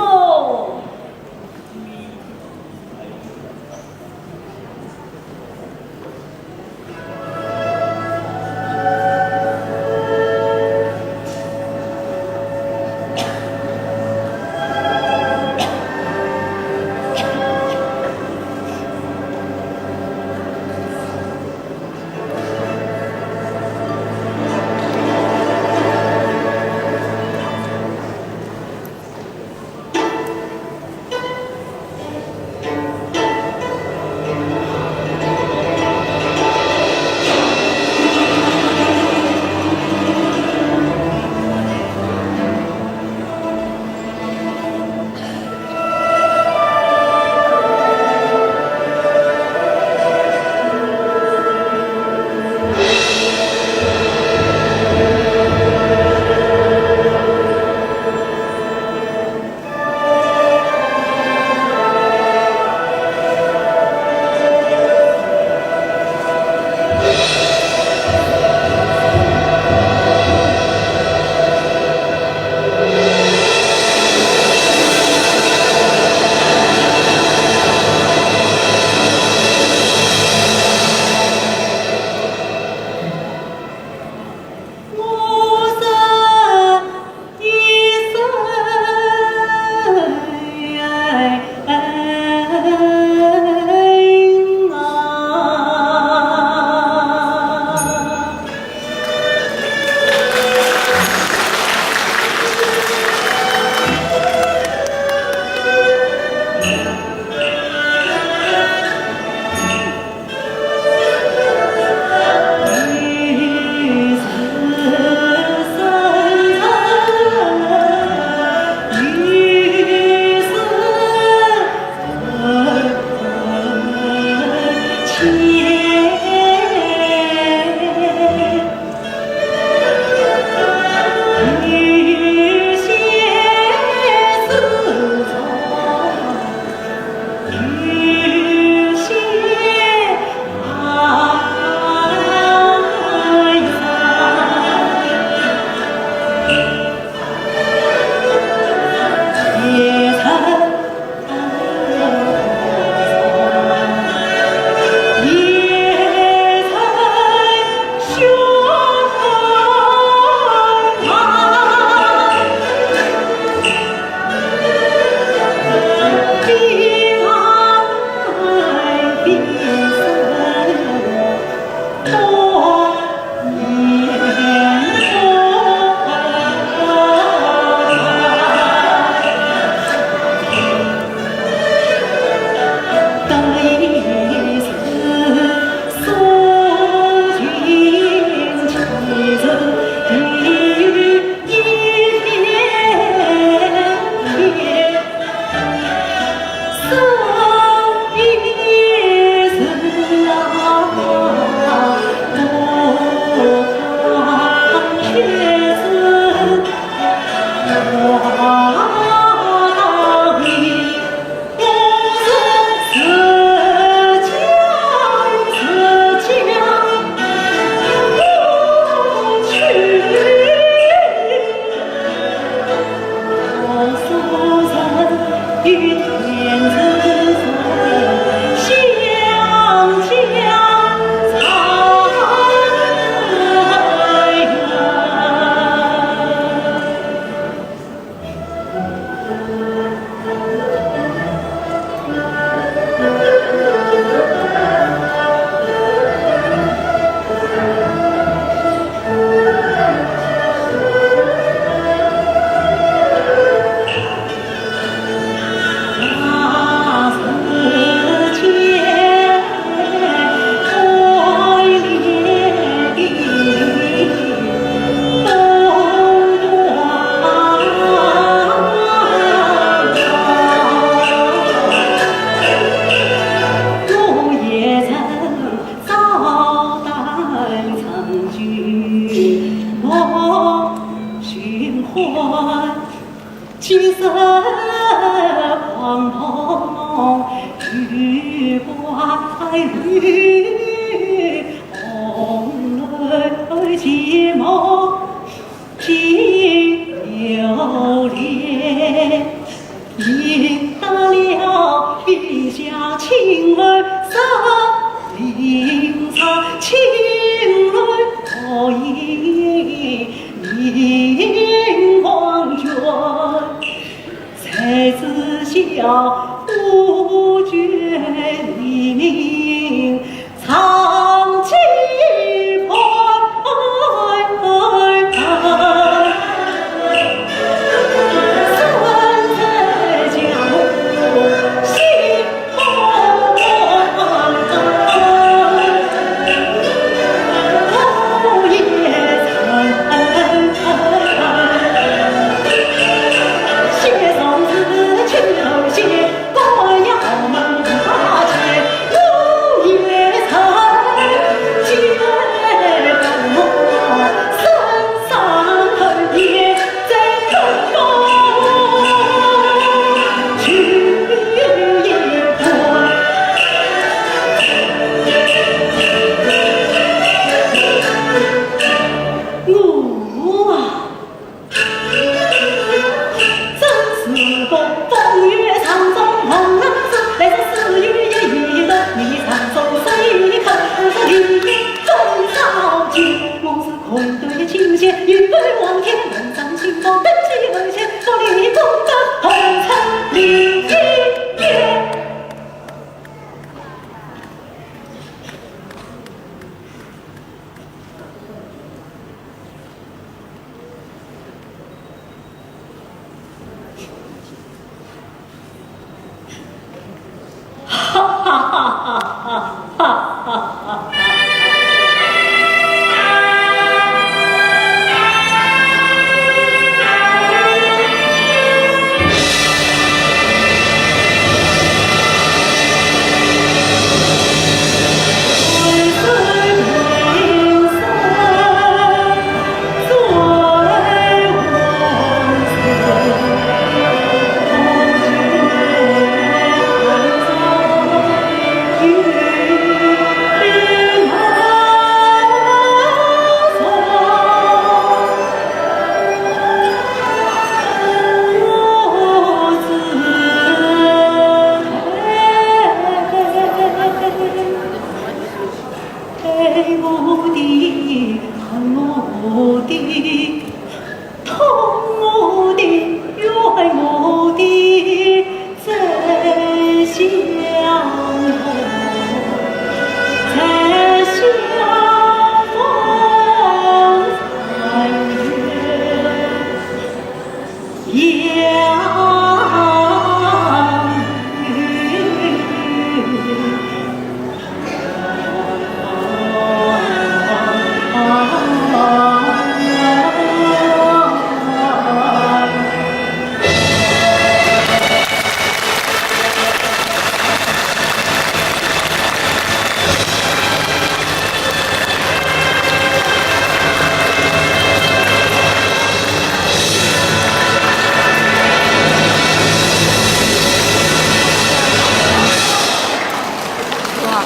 走啊。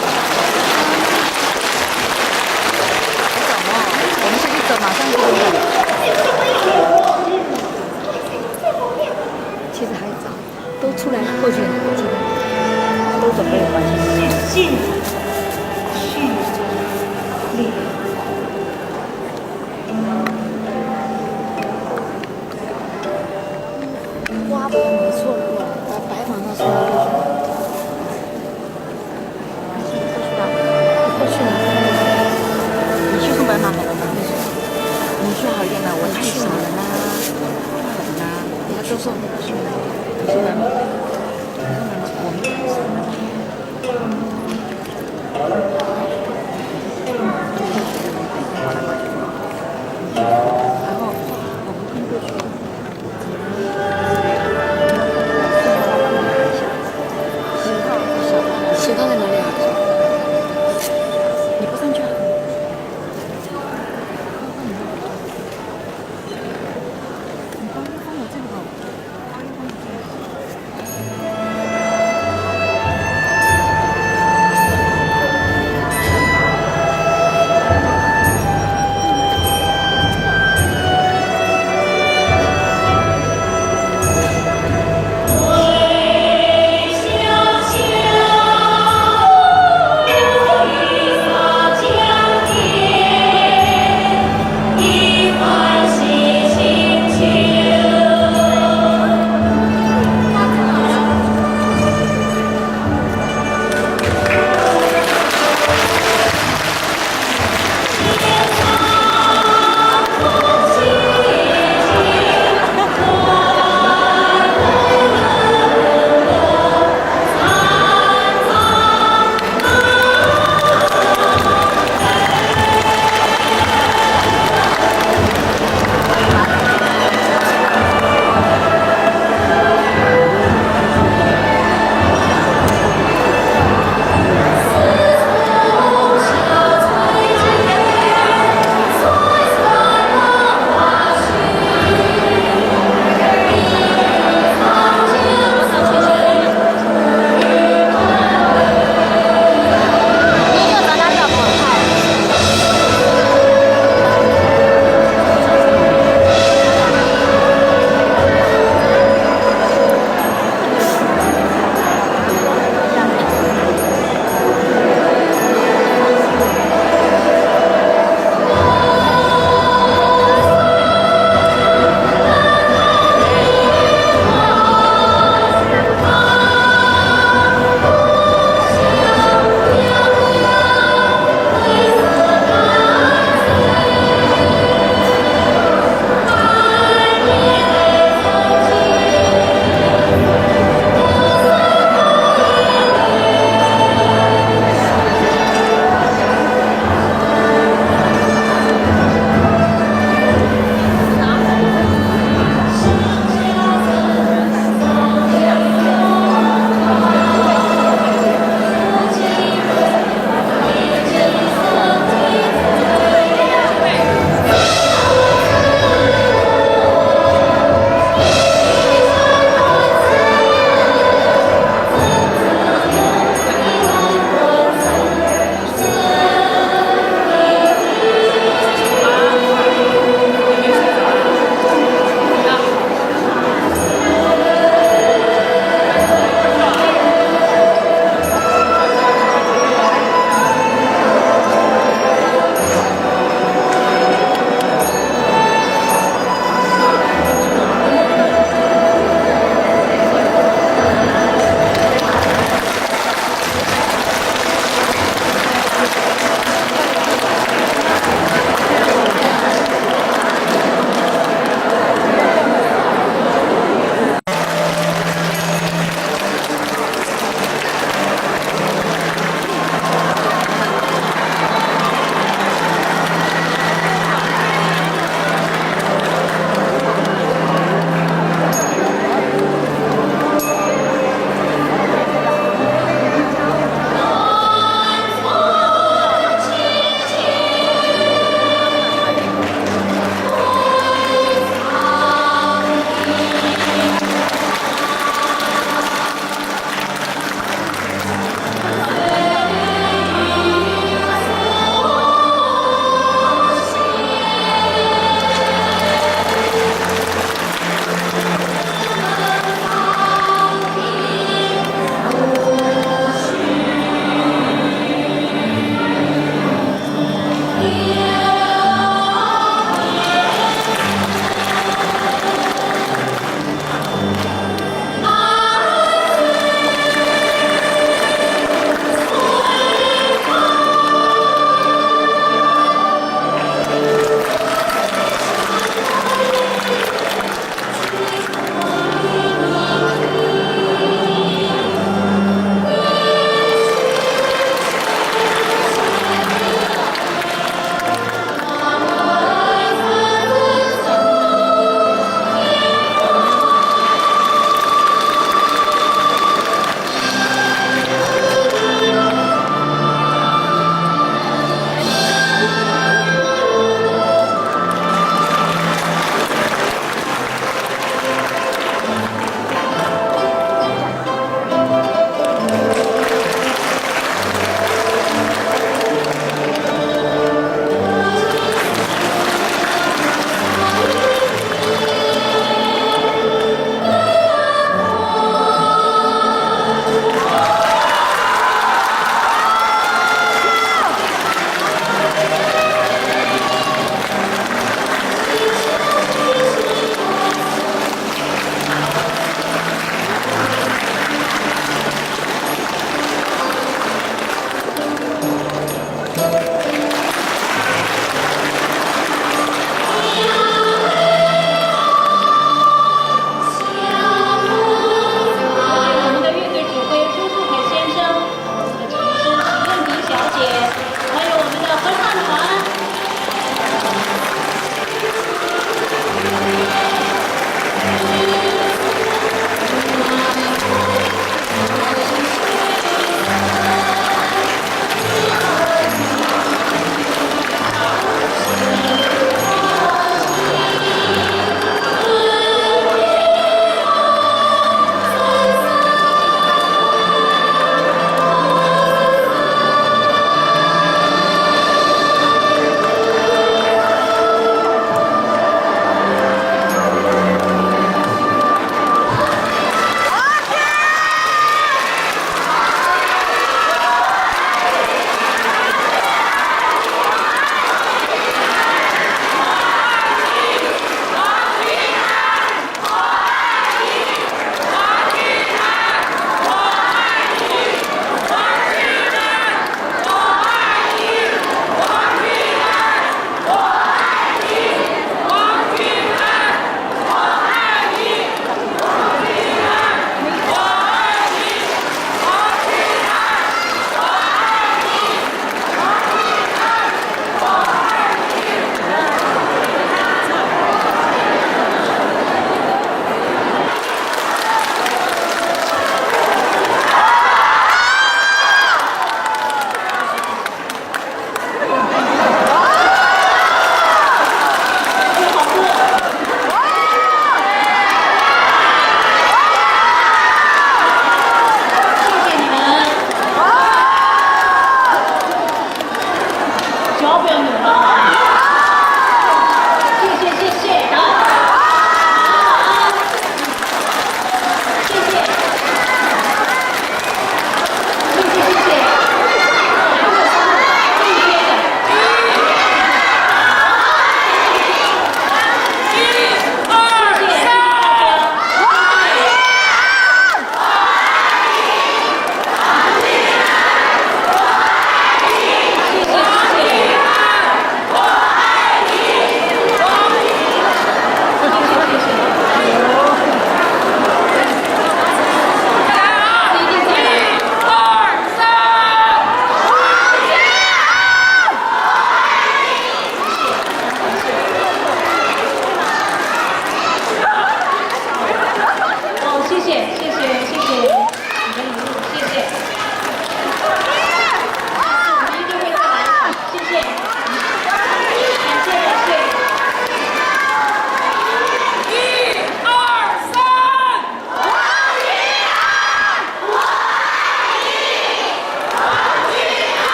走啊，我们先去走，马上就走。其实还早，都出来候选人了，都准备了。谢谢，谢谢。 花盆没错过，白马那时候过去了。过去了。你去送白马好了吗？你去好一点了，我太少了啦。太好了啦。你要多送，去送白马。我们太少了。